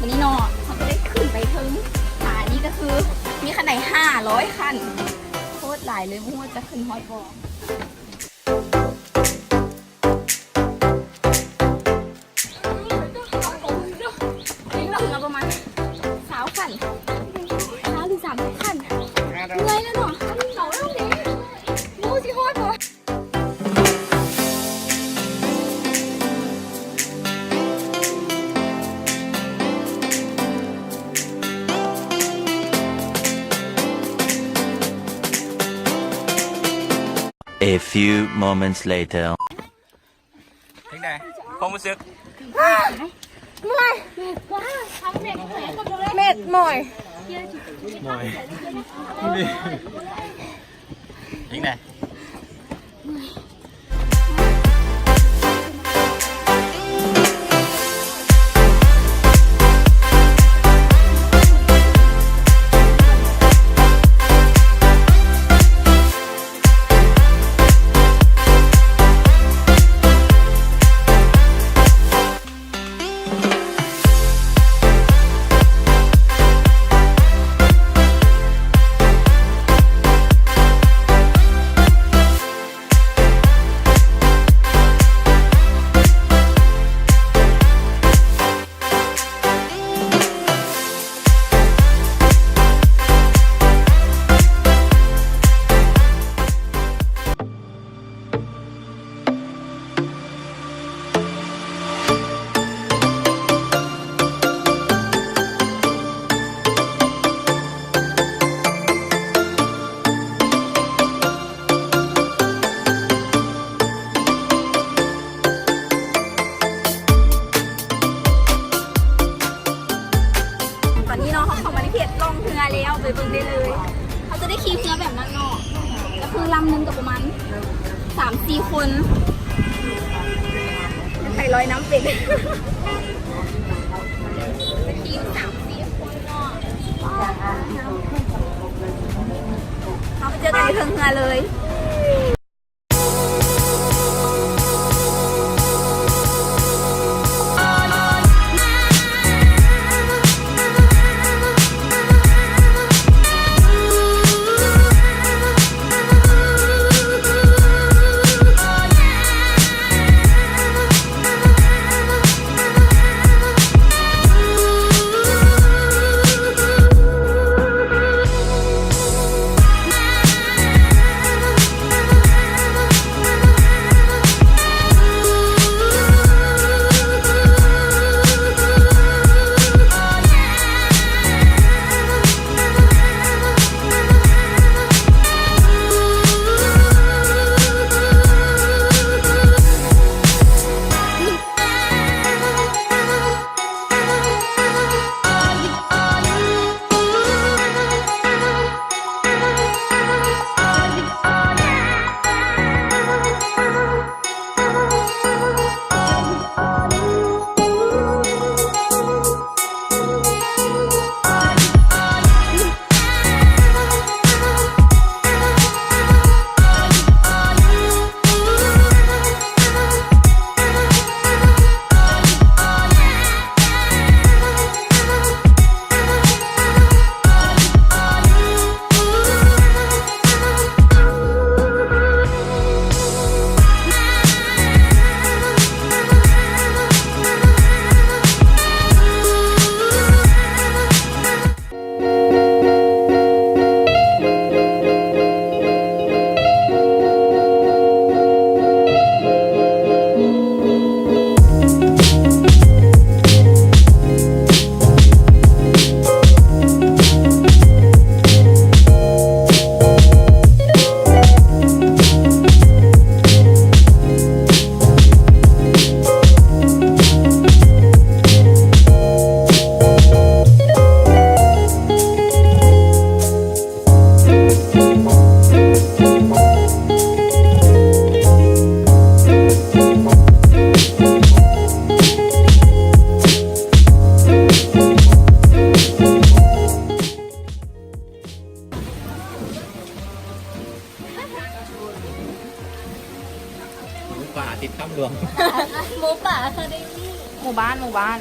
ນີ້ເນາະ ເຮົາຈະໄດ້ຂຶ້ນໄປເທິງຜານີ້ ກໍຄືມີຂັ້ນໄດຫ້າຮ້ອຍຂັ້ນ ໂຄດຫຼາຍເລີຍ ບໍ່ຮູ້ວ່າຈະຂຶ້ນຮອດບໍ່. ເຮົາລົງມາປະມານຊາວຂັ້ນ ຊາວຫຼືສາມສິບຂັ້ນ ເມື່ອຍແລ້ວເນາະ ເຂົາເອົາເດ້ ບໍ່ຮູ້ຊິຮອດບໍ່. A few moments later. ຈັ່ງໃດ ຄວາມຮູ້ສຶກ? ເມື່ອຍ ເມັດໝອຍ ໝອຍ ຈັ່ງໃດ?ຕອນນີ້ເນາະ ເຮົາເຂົ້າມາໃນເຂດລ່ອງເຮືອແລ້ວ ໄປເບິ່ງໄດ້ເລີຍ. ເຮົາຈະໄດ້ຂີ່ເຮືອແບບນັ້ນເນາະ ກໍຄືລຳໜຶ່ງກໍປະມານສາມສີ່ຄົນ ໃຜລອຍນ້ຳເປັນ ໄປຂີ່ສາມສີ່ຄົນເນາະ. ເຮົາໄປເຈີກັນຢູ່ເທິງເຮືອເລີຍ. หมูป่าติดถ้ำหลวง หมูป่า Academy หมู่บ้าน หมู่บ้าน.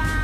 ວ່າ